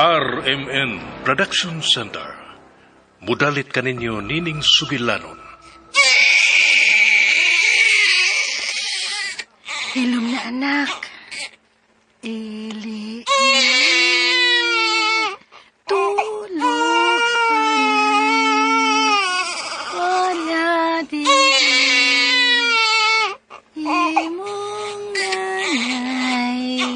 RMN Production Center. Mudalit kaninyo nining sugilanon. Hilom na, anak. Ili, ili, tulog wala di imong nanay.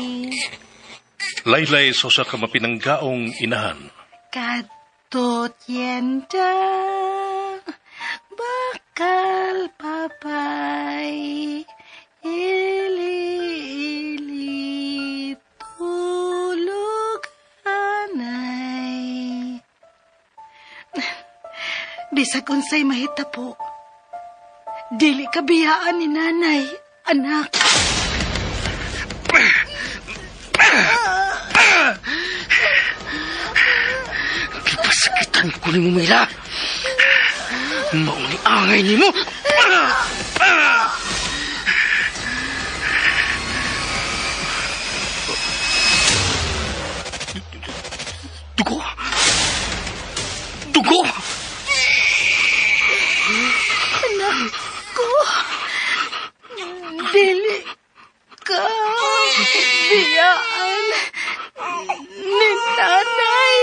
Laylay sa usa ka mapinanggaong inahan. Kadtot yenda, bakal papay, ili, ili, tulog anay. Bisag unsay mahitabo, dili ka biyaan ni nanay, anak. Gipasakitan ko ni mo, Mila. Mauni angay ni mo. Dugo! Dugo! Anak ko, dili ka biyaan ni nanay.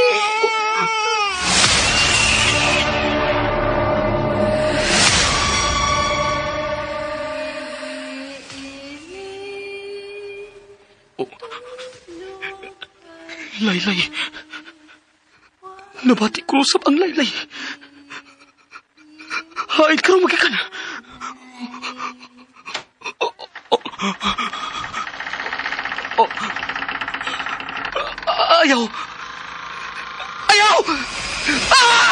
Oh. Laylay. Nabati ko usap ang laylay. Hain ka rin magikan. Oh, oh, oh. Ayaw! Ayaw! Ah!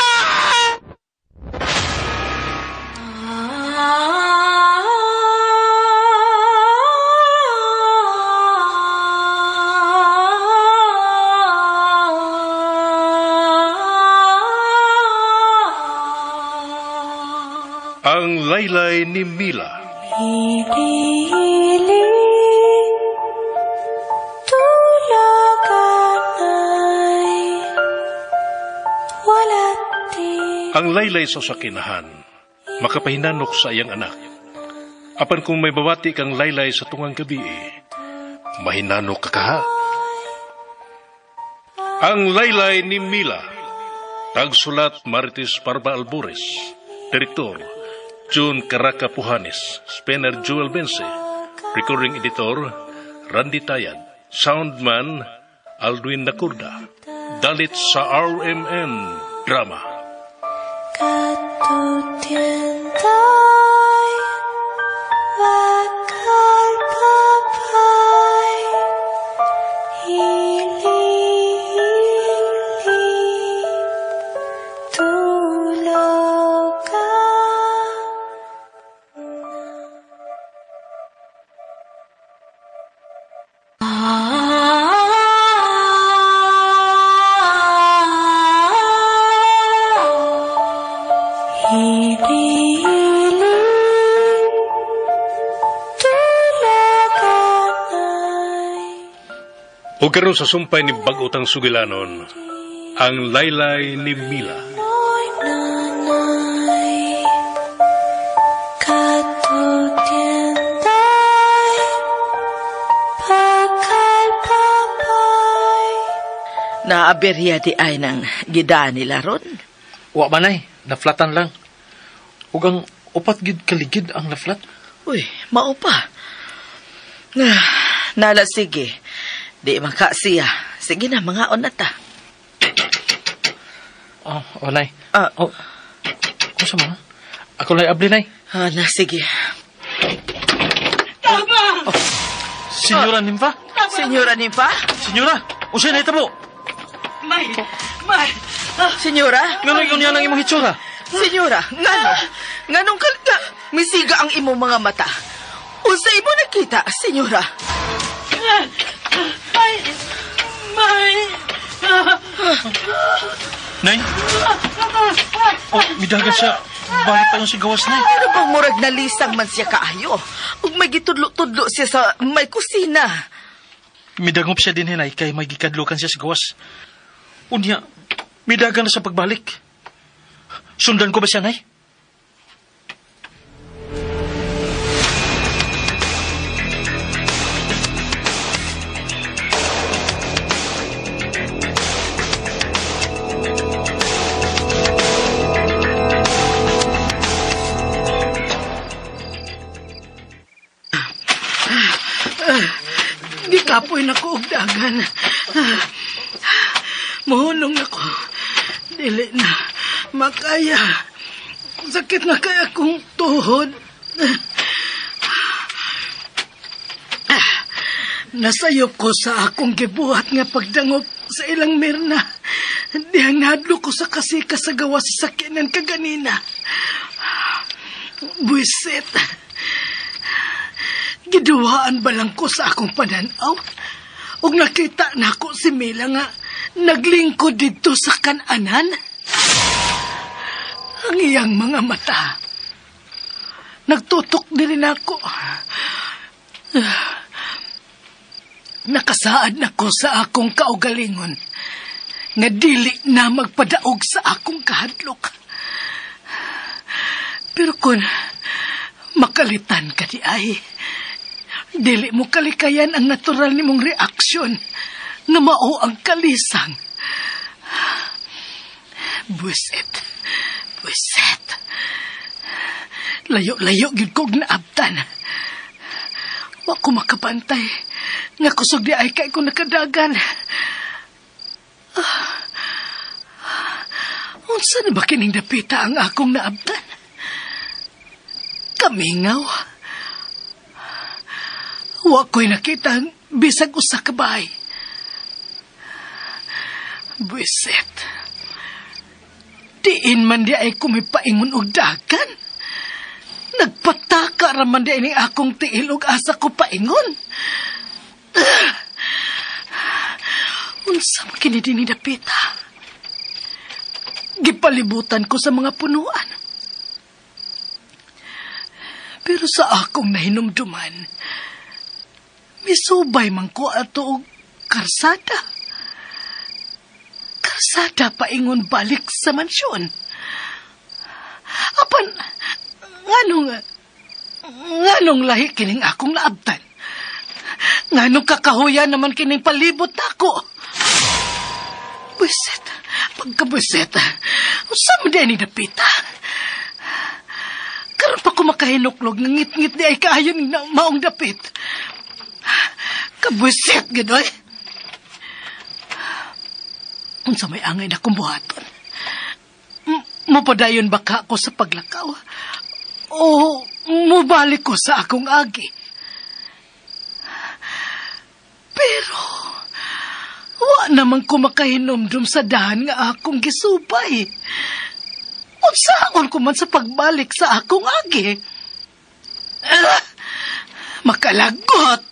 Ang Laylay ni Mila. Ili, tulog anay, wala di. Ang laylay sa sakinahan, makapahinanok sa iyang anak. Apan kung may babati kang laylay sa tungang gabi, mahinanok ka kaha. Ang Laylay ni Mila. Tagsulat Marites Parba Albores. Direktor June Caraca Puhanes. Spenner Joel Bense. Recording editor Randy Tayad. Soundman Aldwin Nakurda. Dalit sa RMN Drama. Katutientay, bakal papay, ili, ili, tulog ka. Ili, ili, tulog anay. O karon sa sumpay ni bag-otang sugilanon, ang Laylay ni Mila. Oy, nanay, katutientay, bakal papay. Naaberya di ay ng gida nila ron. Wa man ay, naflatan lang. Ug ang upat gid kaligid ang naflat. Uy, mao pa. Nala sige. Di man ka siya. Sige na, mangaon na ta. Oh, nay. Ah. Oh. Unsa man? Ako lay abli nay. Ah, na, sige. Oh. Senyora Nimfa? Senyora Nimfa? Senyora, unsa na itabo? May, may. Senyora? Ngano ingon niya ng imong hitsura? Senyora, ngano? Nganong kalka? Misiga ang imong mga mata. Unsa imo nakita, senyora? May, may. Nay? Oh, midagan siya. Balik pa yung sigawas, Nay. Ano bang murag nalisang man siya kaayo? Ug may gitudlo-tudlo siya sa may kusina. Midangop siya din, Nay, kay may gikadlukan siya sa gawas. Unya, midagan na sa pagbalik. Sundan ko ba siya, Nay? Gikapoy na ko og dagan. Muhunong ako. Dili na makaya. Sakit na kaya kong tuhod. Nasayop ko sa akong gibuhat nga pagdangop sa ilang mirna. Dihang nahadlo ko sa kasika sa gawa sa sakinan kaganina. Buisit. Giduwaan ba lang ko sa akong pananaw? Ug nakita na ako si Mila nga naglingkod dito sa kananan. Ang iyang mga mata. Nagtutok din rin ako. Nakasaad na ko sa akong kaugalingon nga dili na magpadaog sa akong kahadlok. Pero kung makalitan ka di ay, dili mo kalikayan ang natural nimong reaksyon na mao ang kalisang. Buset. Buset. Layo-layo gyud kog naabtan. Wa ko makabantay nga kusog di ay kay ko nakadagan. Unsa na ba kining dapita ang akong naabtan? Kamingaw. Wa ko'y nakita ang bisag usa ka bahay. Buisit. Diin man di ay kumipaingon og dagan. Nagpataka raman di ay akong tiil og asa ko paingon. Unsa man kini dinhi dapita? Gipalibutan ko sa mga punuan. Pero sa akong nahinumduman, misubay man ko ato og karsada. Karsada paingon balik sa mansyon. Apan, nganong lahi kining akong naabtan? Nganong kakahuyan naman kining palibot nako? Buisit, pagkabuisit, unsa man di ni dapita? Karon pa ko makahinuklog, ngit-ngit di ay kaayon na maong dapit. Kabuisit, ganoy. Unsa may angay na kong buhaton? Mupadayon ba ka ako sa paglakaw? O mubalik ko sa akong agi? Pero, wa naman ko makahinomdom sa dahan nga akong gisubay. Unsaon ko man sa pagbalik sa akong agi? Makalagot!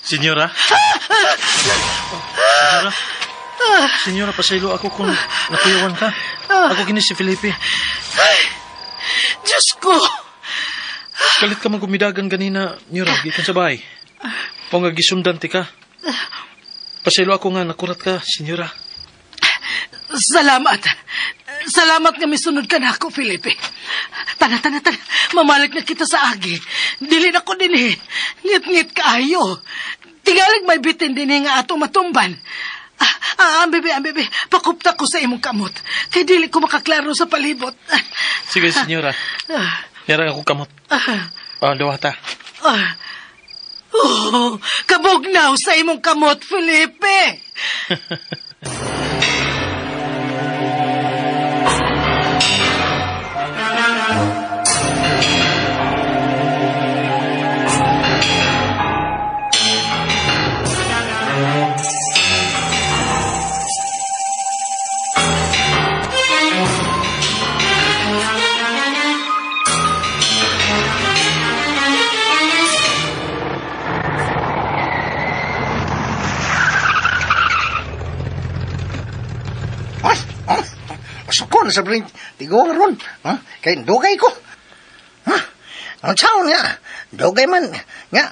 Senyora? Senyora? Senyora, pasaylo ako kung nakuyawan ka. Ako kini si Felipe. Ay, Diyos ko! Kalit ka man kumidagan ganina, Nyora, gikan sa bahay. O nga gisundan ti ka. Pasaylo ako nga nakurat ka, senyora. Salamat. Salamat nga misunod ka na ako, Felipe. Tana, tana, tana. Mamalik na kita sa agi. Dili na ko din eh. Ngit-ngit kaayo. Tingalig may bitin din eh nga ato matumban. Ang bebe, pakupta ko sa imong kamot. Kay dili ko makaklaro sa palibot. Sige, senyora. Yarang ako kamot. Dawata. Oh, kabugnaw sa imong kamot, Felipe. Sukon sa bring tiguang ron. Ha? Kay dugay ko. Ha? Ang tao nga, dugay man nga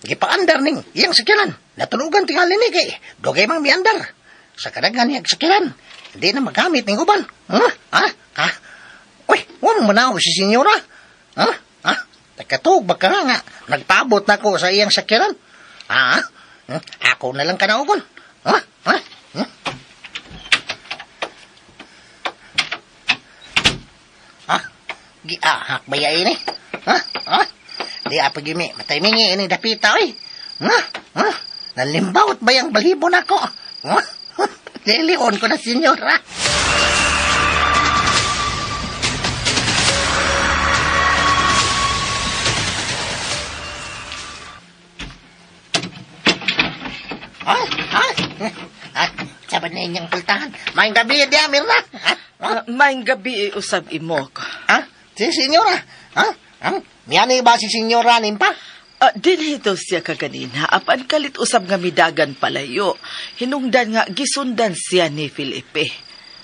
gipaandar ning iyang sakyanan. Natulugan tingali ni kay dugay man miandar. Sa kadaghan niya sakiran. Hindi na magamit ning uban. Ha? Ha? Ha? Uy, wa mo manaw si senyora. Ha? Ha? Nagkatuog ba ka nga? Nagpaabot na ko sa iyang sakiran. Ha? Ako na lang kanaogon. Ha? Ha? Ha? Giahak ba ya ini? Ha? Ha? Di apa gimi, mataymingi ini dapita oy. Ha? Ha? Nalimbawot ba yung balibo na ko? Ha? Lilion ko na, senyora. Ha? Ha? Ha? Sabi na inyong pultahan. Maayong gabi, diya, Mirna. Ha? Maayong gabi, usab imok. Ha? Si senyora? Ha? Ha? Miyani ba si senyora nimpa? Dinhi daw siya kaganina, apan kalit usab nga midagan palayo. Hinungdan nga gisundan siya ni Felipe.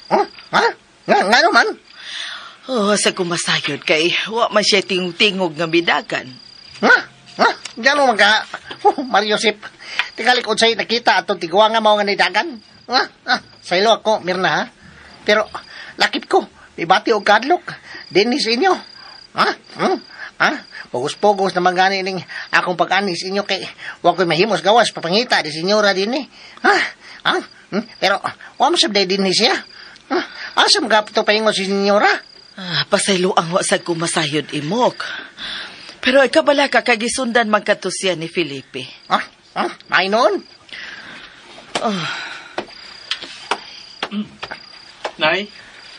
Huh? Ha? Nga naman? Oh, sa kumasayod kay wa man siya tingog-tingog nga midagan. Ha? Ha? Diyan mo magka... Oh, Mariosep, tingali ko sa'yo nakita atong tiguan nga mao nga nidagan. Ha? Ha? Saylo ako, Mirna, ha? Pero, lakip ko, ibati og kadlok. Dinhi sa inyo. Ha? Hmm? Ha? Pugos-pugos naman gani ning akong pag-anis inyo kay wa ko'y mahimos gawas papangita di senyora din eh. Ha? Ha? Pero wa mo sabday din siya. Ha? Asa mga to paingon si senyora? Pasaylo ang wa sad kumasayod imok. Pero ikabala ka kagisundan man kadto siya ni Felipe. Ha? Ha? May noon? Oh. Nay?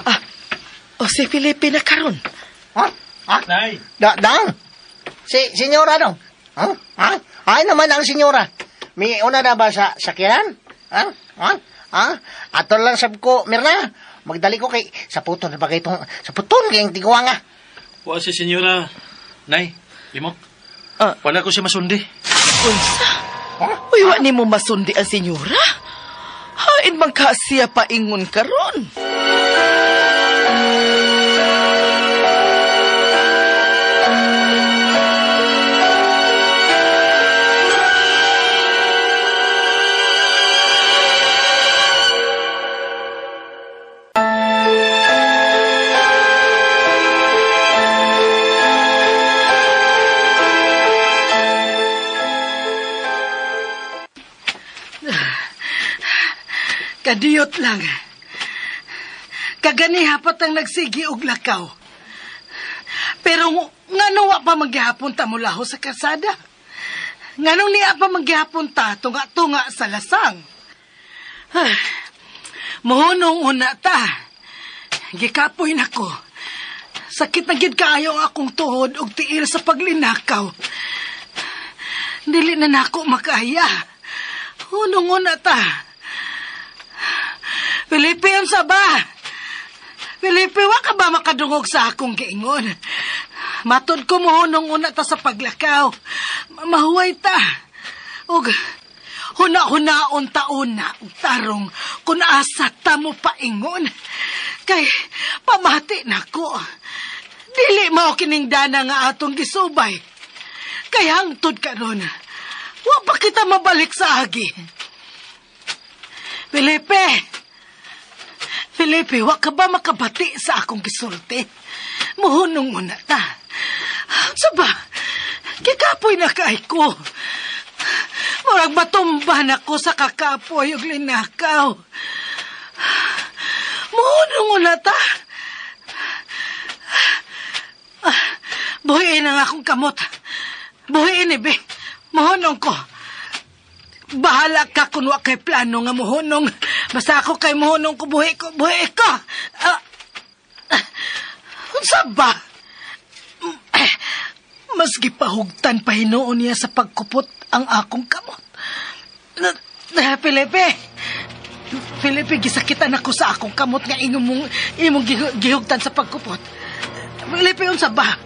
Ah, oh, si Felipe na karon. Ha? Ha? Nay? Dang? Si senyora dong? Ha? Ha? Ay naman ang senyora. May una na ba sa sakyanan? Ha? Ha? Ha? Ato lang sab ko, Mirna. Magdali ko kay sa puton na bagay itong sa puton kayong tiguan nga. Wa si senyora. Nay, imok. Wala ko siya masundi. Unsa? Huh? Uy, wa nimo masundi ang senyora? Hain man ka siya paingon karon. Kadiyot lang. Kaganiha patang nagsigi og lakaw. Pero ngano wa pa manggihapon ta mulaho sa kasada? Nganong niya pa manggihapon ta tunga-tunga sa lasang? Mohunong una ta. Gikapoy nako. Sakit na gid kaayo ang akong tuhod og tiil sa paglinakaw. Dili na nako makaya. Hunong una ta. Felipe, unsa ba? Felipe, wa ka ba makadungog sa akong giingon? Matod ko mohunong una ta sa paglakaw. Mahuway ta. Ug huna-hunaon ta una ug tarong kun asa ta mo paingon. Kay pamati nako. Dili mao kining dana nga atong gisubay. Kay hangtod karon, wa pa kita mabalik sa agi. Felipe! Felipe, wa ka ba makabati sa akong gisulti? Muhunong una ta. Sa ba? Kikapoy na kay ko. Murag matumba na ko sa kakapoy ug linakaw. Muhunong una ta. Buhiin ang akong kamot. Buhiin, ibe. Muhunong ko. Bahala ka kung wa kay plano nga muhunong. Basta ako kay muhunong ko, buhi ko, buhi ko. Unsa ba? Maski pahugtan pa hinuon niya sa pagkupot ang akong kamot. Felipe! Felipe, gisakitan ako sa akong kamot nga imong gihugtan sa pagkupot. Felipe, unsa ba?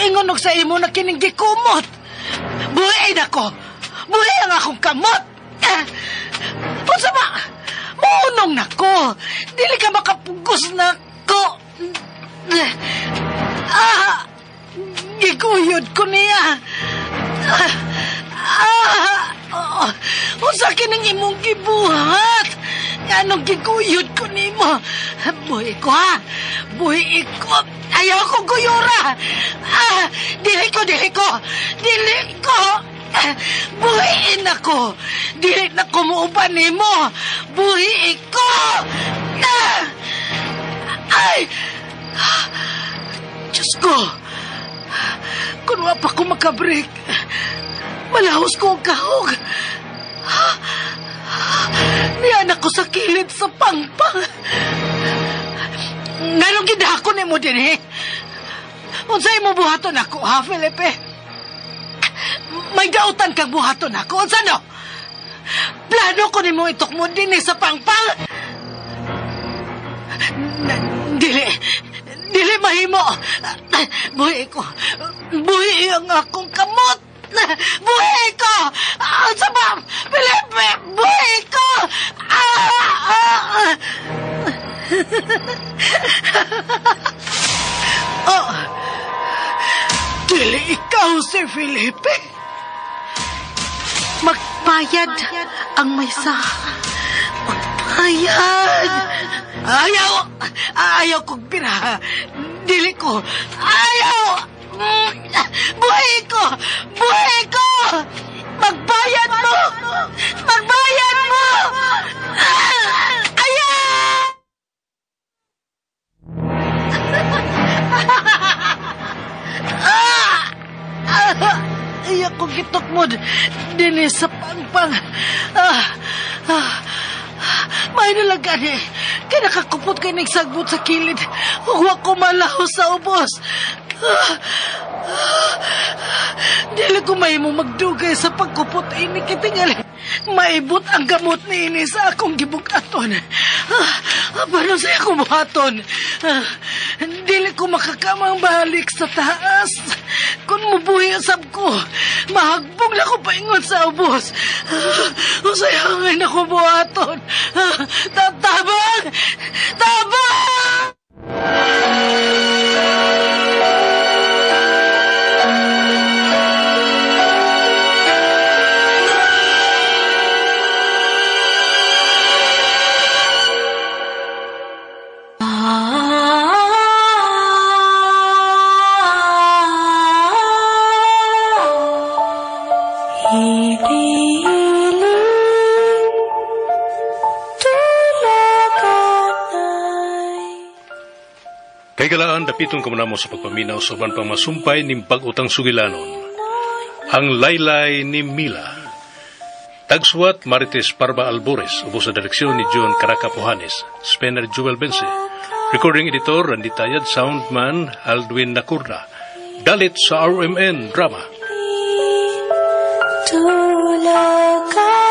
Ingon og sa imo na kining gikumot. Buhiin ako! Buhi ang akong kamot! Unsa ba? Muunong nako! Dili ka makapugos nako! Ah! Giguyod ko niya! Ah! Unsa kining imong gibuhat? Nganong giguyod ko nimo? Buhi ko, ha? Buhi ko. Ayaw ko guyura. Ah, dili ko, dili ko. Dili ko. Buhiin ako. Dili na ko muuban nimo. Buhi ko. Ah! Ay! Diyos ko! Kung wa pa ko makabreak, malahos ko ang kahog. Niyan ako sa kilid sa pangpang. Nganong gidako ni mo din eh? Unsay mo buhaton ako, ha, Felipe? May dautan kang buhaton ako. Unsa no? Plano ko nimo itok mo din eh sa pangpang. Dili. Dili mahimo. Buhi ko. Buhi ang akong kamot. Buhi ko! Sa ba? Felipe! Buhi ko! Ah! Oh! Dili ikaw si Felipe. Magbayad ang maysa. Magbayad! Ayaw! Ayaw kong pira. Dili ko. Ayaw! Buhay ko! Buhay ko! Magbayad mo! Magbayad mo! Ayaw! Ayaw ko gitok mo. Dili sa pangpang. May nalagan eh. Kaya nakakupot kayo nagsagbot sa kilid. Huwag ko malahos sa ubos. Dili ko may mo magdugay sa pagkupot ini kitingali. Maibot ang gamot ni ini sa akong gibukaton. Paano sa akong buhaton? Dili ko makakamang balik sa taas. Kung mubuhi usab ko, mahagbong na ko paingon sa ubos. Usay hangin ako buhaton. Tabang! Tabang! Kay galaan, dapiton kamunamo sa pagpaminaw sa uban pang masumpay ning bag-utang sugilanon. Ang Laylay ni Mila. Tagsuwat Marites Parba Albores, ubos sa direksyon ni John Caracapuhanes, Spencer Jewel Bense. Recording editor Randy Tayad, soundman Aldwin Nakurna. Dalit sa RMN Drama. Tulagan.